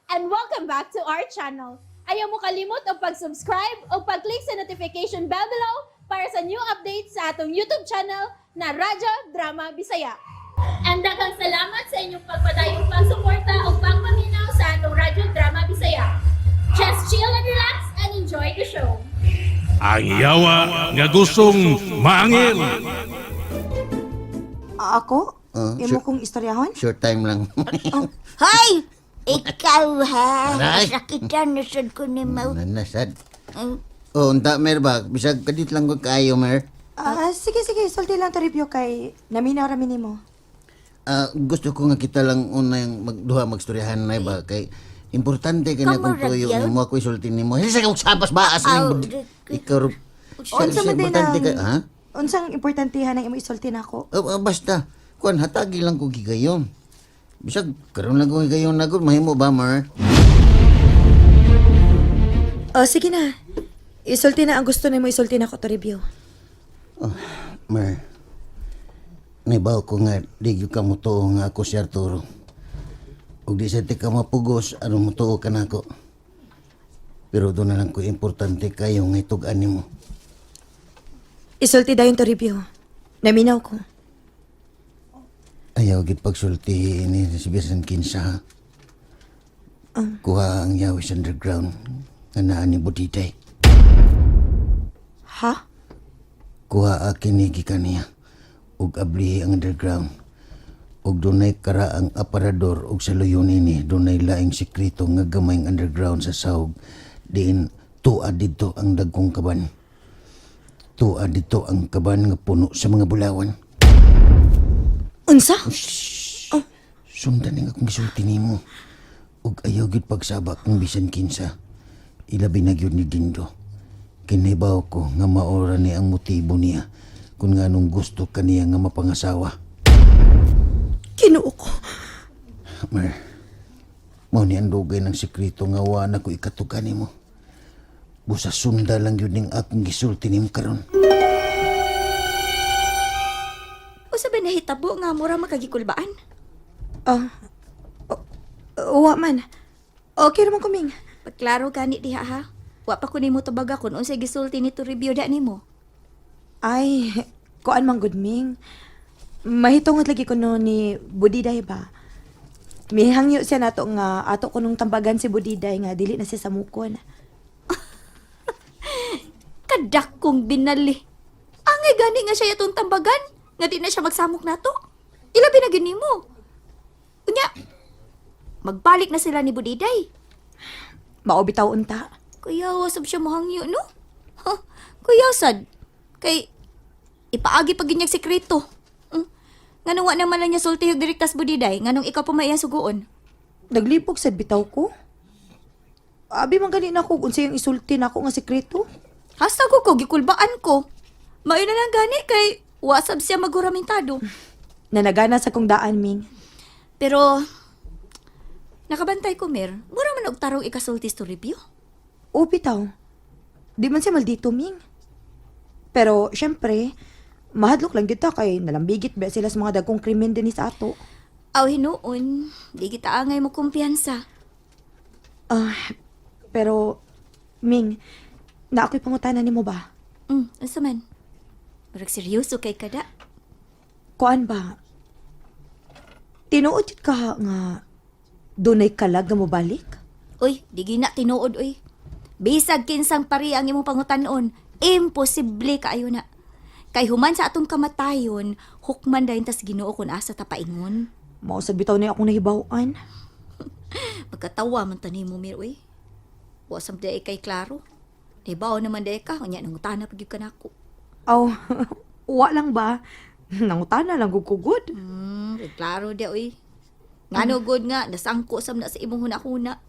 And welcome back to our channel. Ayaw mo kalimot og pag-subscribe o pag-click sa notification bell below para sa new updates sa atong YouTube channel na Radyo Drama Bisaya. And daghang salamat sa inyong pagpadayong pagsuporta o pagpaminaw sa atong Radyo Drama Bisaya. Just chill and relax and enjoy the show. Ang yawa nga gustong maangil. Ako? Oh, Imo sure. kong istoryahon? Short time lang. Hoy! Ikaw ha! Aray! Sakitan na sad ko ni Mau. Nanasad. Oh, unta mer ba? Bisag kadit lang ko kaayo mer. Ah, sige, sige. Sulti lang to review kay naminaw ra mi nimo. Ah, gusto ko nga kita lang una yung magduha magstoryahan na ba kay importante kay na Kamo kung ra tuyo gyud? nimo ako isulti nimo. Hindi sa kog sapas baas Aw, ning ikaw. Unsa man din importante ang kay ha? Unsang importantehan ang imo isulti nako? Oh, basta kuan hatagi lang ko gigayon. Bisag karon lang ko gigayon na gud mahimo ba mer? Oh, sige na. Isulti na ang gusto nimo isulti nako to review. Oh, mer. Naibaw ko nga di gyud ka motuo nga ako si Arturo. Ug di sa ti ka mapugos aron motuo ka nako. Pero doon na lang ko importante kayo nga itug-an nimo. Isulti dayon to review. Naminaw ko. Ayaw gid pagsulti ni si Bisan Kinsa. Ha? Kuha ang yawis underground nga naa ni Budiday. Ha? Kuha akin ni gikan niya ug ablihi ang underground. Ug dunay kara ang aparador ug sa luyo nini dunay laing sekreto nga gamayng underground sa sahog diin tua didto ang dagkong kaban. Tua didto ang kaban nga puno sa mga bulawan. Unsa? Sundan ang akong gisulti nimo. Ug ayaw gyud pagsaba kung bisan kinsa. Ilabi na gyud ni Dindo. Kinibaw ko nga maora ni ang motibo niya kung nganong gusto kaniya nga mapangasawa. Kinuo ko. Mer, mao ni ang dugay ng sekreto nga wa na ko ikatugan nimo. Busa sunda lang yun ning akong gisulti nimo karon. Usa ba nahitabo nga mura makagikulbaan? Ah. Oh, wa man. Okay raman kuming. Pagklaro gani diha ha. Wa pa ko nimo tubaga kun unsay gisulti ni to review da nimo. Ay, kuan man gud ming. Mahitungod lagi ko no ni Budiday ba. Mihangyo siya nato nga ato ko nung tambagan si Budiday nga dili na siya samukon. Kadakong binali. Angay gani nga siya atong tambagan nga di na siya magsamok nato. Ilabi na gyud nimo. Unya, magbalik na sila ni Budiday. Mao bitaw unta. Kuya, wasab siya mohangyo, no? Ha, kuya, sad. Kay, ipaagi pag ginyag sekreto. Nganong wa naman lang niya sulti og direktas Budiday, nganong ikaw pa may iyang suguon. Naglipog sad bitaw ko. Abi man gani nako unsa yung isulti nako nga sekreto. Hasta ko ko, gikulbaan ko. Mayo na lang gani kay wasab siya maguramentado. Nanagana sa kong daan ming. Pero, nakabantay ko, Mer. Mura man og tarong ikasulti to review. O bitaw. Di man siya maldito ming. Pero syempre, mahadlok lang gyud ta kay nalambigit ba sila sa mga dagkong krimen dinhi sa ato. Aw, hinuon, di kita angay mo kumpiyansa. Ah, pero Ming, na ako'y pangutana nimo ba? Asa man? Murag seryoso kay kada. Kuan ba? Tinuod jud ka nga dunay kalag nga mobalik? Uy, di gina tinuod, uy. Bisag kinsang pari ang imong pangutanon, imposible kaayo na. Kay human sa atong kamatayon, hukman dayon tas Ginoo kun asa ta paingon. Mao sad bitaw na akong nahibaw-an. Magkatawa man ta nimo Mir, uy. Wa sam day kay klaro. Nahibaw naman day ka, unya nangutana pag gyud ka nako. Aw, wa lang ba? Nangutana lang gud ko gud. Klaro di uy. Ngano good nga nasangko sam na sa imong huna-huna.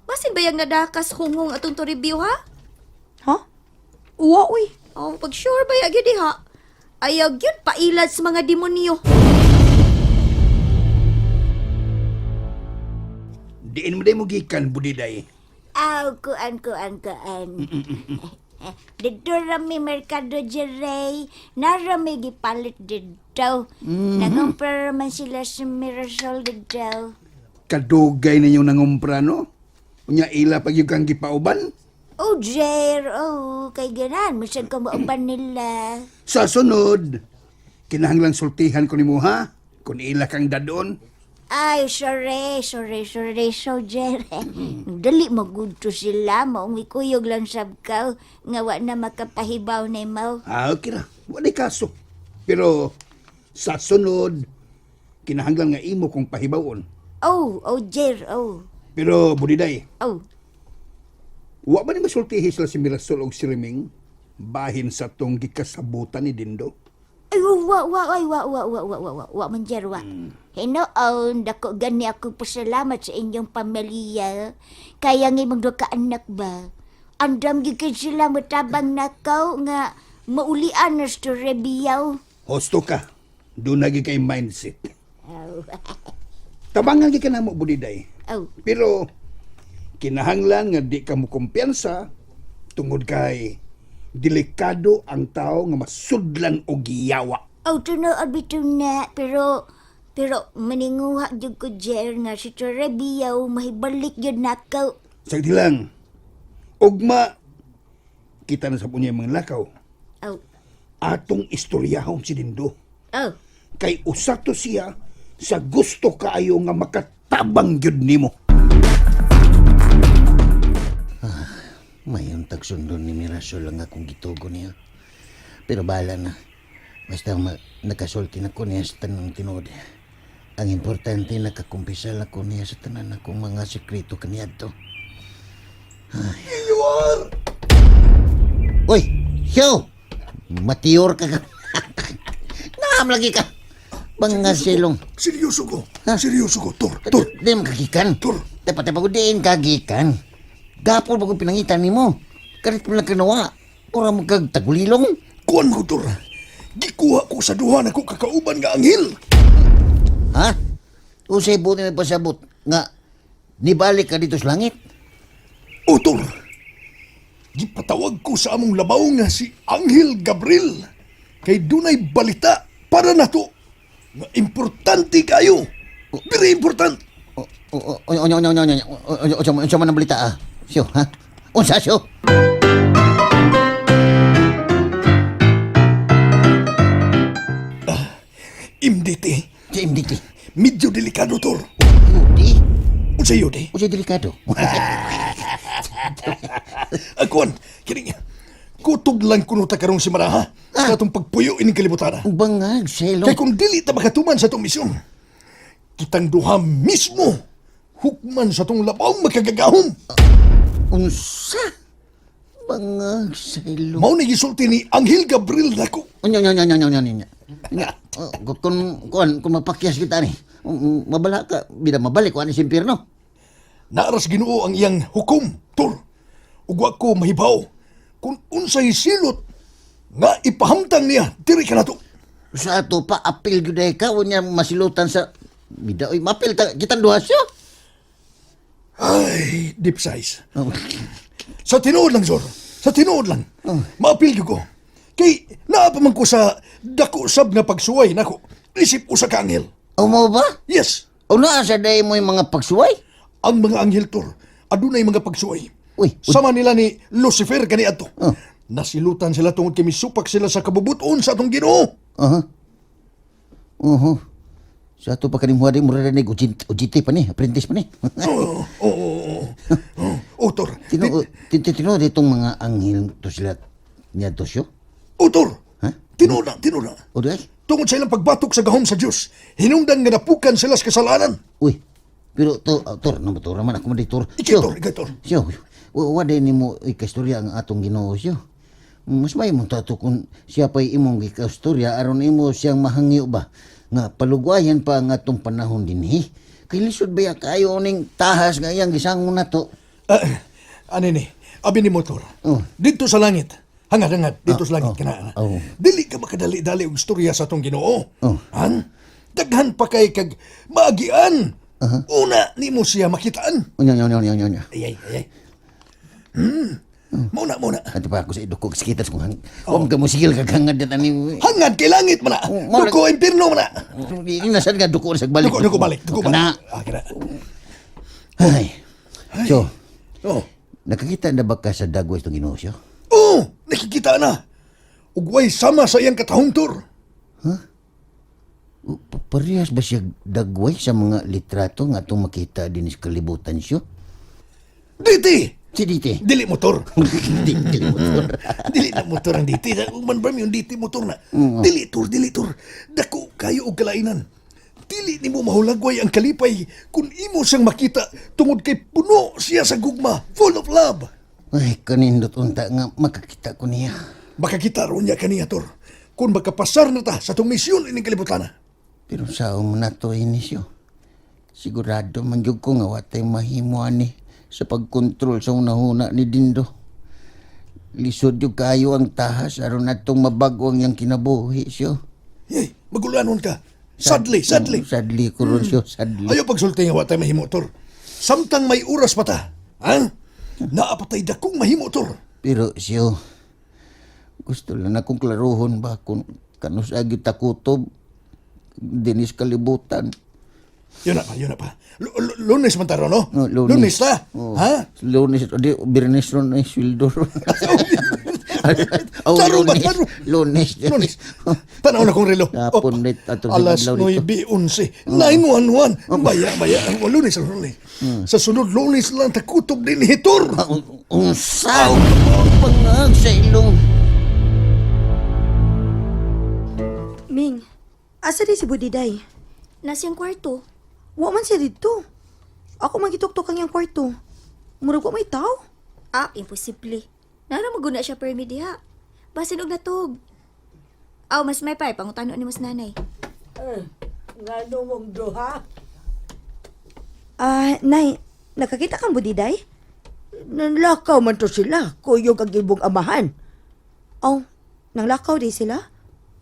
Basin bayag nadakas hunghong atong to review ha? Ha? Wa uy. Oh, pag sure ba gyud diha? Ayaw gyud pailad sa mga demonyo. Diin mo day mo gikan, Budiday. Aw, kuan, kuan, kuan. Dito rami merkado Jerey. Narami gipalit dito. Nangumpra man sila sa Mirasol dito. Kadugay ninyo nangumpra, no? Unya ila pag yung kang gipauban. Oh, Jer, oh, kay ganan, masag ka mauban nila. Sa sunod, kinahanglan sultihan ko nimo ha, kung ila kang dadon. Ay, sorry, sorry, sorry, so Jer. Dali magudto sila, maong ikuyog lang sab ka, nga wa na makapahibaw ni mo. Ah, okay ra. Walay kaso. Pero sa sunod, kinahanglan nga imo kong pahibawon. Oh, oh, Jer, oh, Pero budiday, oh. wa ba ni masultihi sila si Mirasol og si Reming bahin sa tong gikasabutan ni Dindo? Ay, wa, wa, ay, wa, wa, wa, wa, wa, wa, wa, man, Jer, wa. Hinoon, dako gani ako pasalamat sa inyong pamilya. Kaya nga imong duha ka anak ba? Andam gyud kay sila motabang nakaw nga maulian na sa Rebiyaw. Hosto ka. Doon na kay mindset. Oh, Tabangan gyud ka namo budiday. oh. Pero kinahanglan nga di ka mo kumpiyansa tungod kay delikado ang tao nga masudlan og giyawa. Oh, tinuod bitaw na, pero pero maninguha jud ko Jer nga si Trebiyaw mahibalik jud nakaw. Sagdi lang. Ugma kita na sa punya mga lakaw. Oh, Atong istoryahon si Dindo. oh. Kay usa to siya sa gusto kaayo nga makatabang gyud nimo. Mayon tagsundon ni Mirasol ang akong gitugo niya. Pero bahala na. Basta nakasulti na ko niya sa tanang tinuod. Ang importante, nakakumpisal ako niya sa tanan akong mga sekreto kaniadto. Iyor! Uy! Siyo! Matiyor ka ka. Naam lagi ka. Banga silong. Seryoso ko. Ha? Seryoso ko, Tor. Tor. Di man kagikan. Tor. Dapat pa ko diin kagikan. Gapon ba kong pinangitan nimo? Karit mo lang kinawa. Ura mo kag tagulilong. Kuan mo, Tor. Gikuha ko sa duha na ko kakauban nga anghel. Ha? Usay buti may pasabot nga nibalik ka dito sa langit. O, Tor. Gipatawag ko sa among labaw nga si Anghel Gabriel. Kay dunay balita para nato. Nga importante kayo. Very important. O o o o o o o o o unsa man ang balita ah? Siyo, ha? Unsa siyo? MDT. Sa MDT. Medyo delikado, Tor. Yudi. Unsa yun eh? Unsay delikado? Akuan, kining. Kutog lang kuno ta karong si Maraha sa atong pagpuyo ining kalibutan. Bangag silong. Kay kung dili ta makatuman sa atong misyon, kitang duha mismo hukman sa atong labaw makagagahom. Unsa? Bangag silong. Mao ni gisulti ni Anghel Gabriel nako. Unya unya unya unya unya unya. Unya. Oh, Kung kung kung mapakyas kita ni, mabala ka bida mabalik ko ani sa impyerno. Naaras Ginoo ang iyang hukom, Tor. Ug wa ko mahibaw kung unsay silot nga ipahamtang niya diri kanato. Sa ato pa apil gyud ay ka unya masilutan sa bida oy mapil ta kitang duha siya. Ay, deep size. Oh. Sa tinuod lang, Sor. Sa tinuod lang. Maapil gyud ko. Kay naa pa man ko sa dako sab nga pagsuway nako. Isip usa ka anghel. O mo ba? Yes, O naa sa day mo yung mga pagsuway? ang mga anghel Tor, adunay mga pagsuway. Uy, uy. Sama nila ni Lucifer kaniadto. Oh. Nasilutan sila tungod kay misupak sila sa kabubuton sa atong Ginoo. Aha. Oho. Sa ato pa kaning huwari mura ni UGT pa ni, apprentice pa ni. Oo, oo, oo. Oo, oh, Tor. Tino tino ditong mga anghel to sila niya to siyo. Oh, Tor. Ha? Tinuod na, tinuod na. O di ay? Tungod sa ilang pagbatok sa gahom sa Dios, hinungdan nga napukan sila sa kasalanan. Uy. Pero to tor no tor man ako man di tor. Ikay, Tor, ikay, Tor. Siyo. Wa day nimo ikastorya ang atong Ginoo siyo. Mas may mo tato kung siya pa'y imong gikastorya aron imo siyang mahangyo ba nga palugwayan pa ang atong panahon dinhi. Kay lisod ba ya kayo ning tahas nga iyang gisangon nato? Ah, ano ni? Abi ni motor. Oh. Dito sa langit. Hangad, hangad. Dito sa langit oh, kana. oh. Dili ka makadali-dali og istorya sa atong Ginoo. Oh. Han? Daghan pa kay kag maagian. Una nimo siya makitaan. Unya unya unya unya unya. Ay ay ay. Mauna, mauna. Ato pa ako sa idoko kasakitan kung hang. Oh. Ka mo sigil kag hangad na tani. Hangad kay langit man na. Oh, mao Duko impierno man na. Ini nasad nga duko sa balik. Duko, duko balik, duko Kana. balik. Ah, kana. Ay. So, Nakakita na ba ka sa dagway itong Ginoo siyo? Oh, nakikita na. Ugway sama sa iyang katahong, Tor. O, parehas ba siya dagway sa mga litrato nga atong makita din sa kalibutan siyo? Diti! Si Diti. Dili motor. Di, dili motor. Dili na motor ang diti. Uman ba yung diti motor na? Dili tor, dili tor. Dako kayo og kalainan. Dili nimo mahulagway ang kalipay kung imo siyang makita tungod kay puno siya sa gugma, full of love. Ay, kanindot unta nga makakita ko niya. Makakita ron niya kaniya tor. Kung makapasar na ta sa tong misyon ining kalibutan. Pero sa mo na to inisyo. Sigurado man jud ko nga watay mahimo ani sa pagkontrol sa unahuna ni Dindo. Lisod jud kayo ang tahas aron natong mabag-o ang iyang kinabuhi siyo. Yey, magulanon ka. Sadly, sadly. Sadly ko ron siyo, sadly. Ayaw pagsulti nga watay mahimo tor. Samtang may oras pa ta. Ha? Naapatay dakong mahimo tor. Pero siyo, gusto lang akong klaruhon ba kung kanus agi takutob dinis kalibutan. Yun na pa, yun na pa. Lunes man taro, no? No, lunes. Lunes ta. Oo. Ha? Lunes, o di, Birnes ron ay sweldo ron. Oh, Taro ba, lunes, taro? lunes. Lunes. Tanaw na kong relo. Hapon, Op, late, atong Alas adlaw dito. 9:11. 9:11. Baya, baya. O, Lunes, lunes. Sa sunod lunes lang takutob din ni Hitor. Unsa? Pangag sa ilong. Ming, asa di si Budiday? Nasa iyang kwarto. Wa man siya dito. Ako magituktok ang iyang kwarto. Murag wa may tao. Ah, imposible. Nara maguna siya permi diha. Basin og natog. Aw, mas may pay pangutano ni mas nanay. Ngano mong duha? Ah, Nay, nakakita kang Budiday? Nanlakaw man to sila, kuyog ang ibong amahan. Oh, nanglakaw di sila?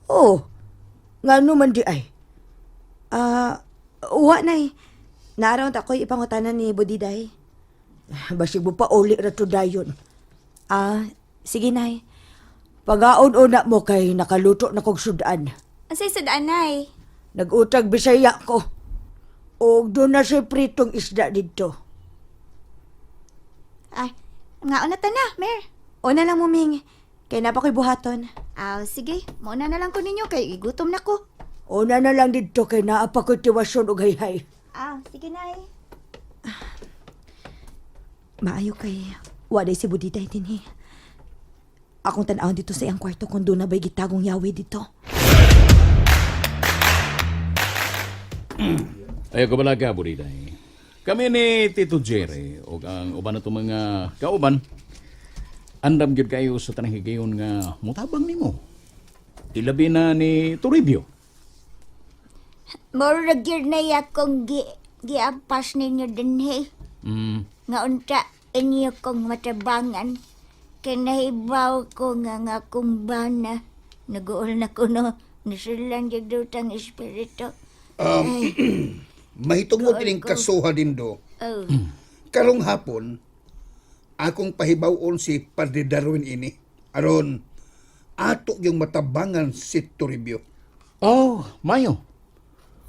Oh, ngano man di ay? Ah, wa nay. Naaraw ta ako'y ipangutanan ni Budiday. Basig mo pa uli ra to dayon. Ah, sige nay. Pagaon-una mo kay nakaluto na kog sudan. Unsay sa nay? Nag-utag Bisaya ko. Og doon na siya pritong isda dito. Ay, nga na ta na, Mer. Una lang mo, Ming. Kay napa ko'y buhaton. Aw, sige. Mauna na lang ko ninyo kay igutom na ko. Una na lang dito kay naa pa ko'y tiwason og hayhay. Ah, sige nay. Maayo kay waday si Budiday dinhi. Akong tan-awon dito sa iyang kwarto kung doon na ba'y gitagong yawi dito. Ayaw ko balaga, Buriday. Kami ni Tito Jerry o ang uban na mga kauban, andam gyud kayo sa tanang higayon nga mutabang nimo. Ilabi na ni Toribio. Murag yun na akong giampas ninyo dinhi. Nga unta inyo kong matabangan. Kay nahibaw ko nga nga akong bana. Naguol na ko no. Nasulan yung dutang espiritu. Mahitungod ining kasuha dindo. Oh. Karong hapon, akong pahibawon si Padre Darwin ini. Aron, ato yung matabangan si Toribio. Oh, mayo.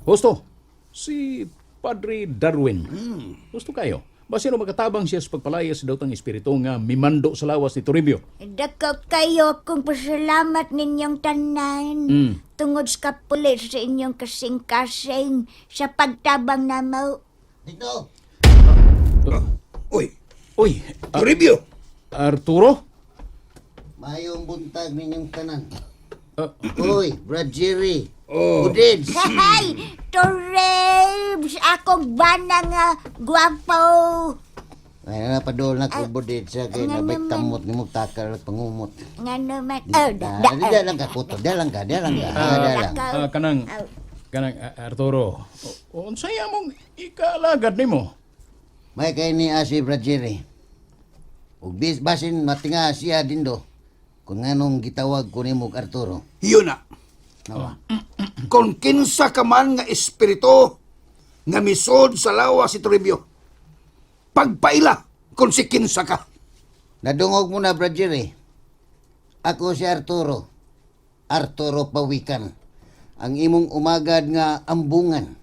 Husto, si Padre Darwin. Husto kayo. Basin makatabang siya sa pagpalaya sa dautang espiritu nga mimando sa lawas ni Toribio. Dako kayo akong pasalamat ninyong tanan. Tungod sa kapulit sa inyong kasing-kasing sa pagtabang namaw. Dito. Uy, Uy, Toribio! Arturo? Mayong buntag ninyong tanan. Ah. Uy, Brad Jerry. Oh. Budids. Hey! Torrebs! Akong bana nga gwapo! Ay, na padol na ko Budids. Kay Nga nabay naman. tamot ni mo takal at pangumot. Nga naman. Oh, da, Ah, da, di da lang ka kuto, da lang ka, da lang ka, ah, da lang. Ah, kanang kanang Arturo. Unsay among ikaalagad nimo? May kay ni asi Brad Jerry. Ug bis basin matinga siya dindo. Kung nganong gitawag ko nimo og Arturo. Yun na. Nawa. Kung kinsa ka man nga espiritu nga misod sa lawas si Toribio, pagpaila kung si kinsa ka. Nadungog mo na Brad Jerry. Ako si Arturo. Arturo Pawikan. Ang imong umagad nga ambungan.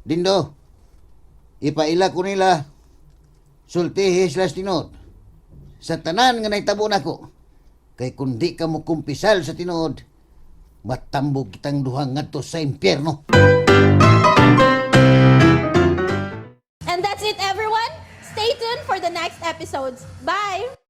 Dindo, ipaila ko nila Sultihi sila sa tinuod. Sa tanan nga nahitabo nako. Kay kung di ka mo kumpisal sa tinuod, matambog kitang duha ngadto sa impyerno. And that's it, everyone. Stay tuned for the next episodes. Bye!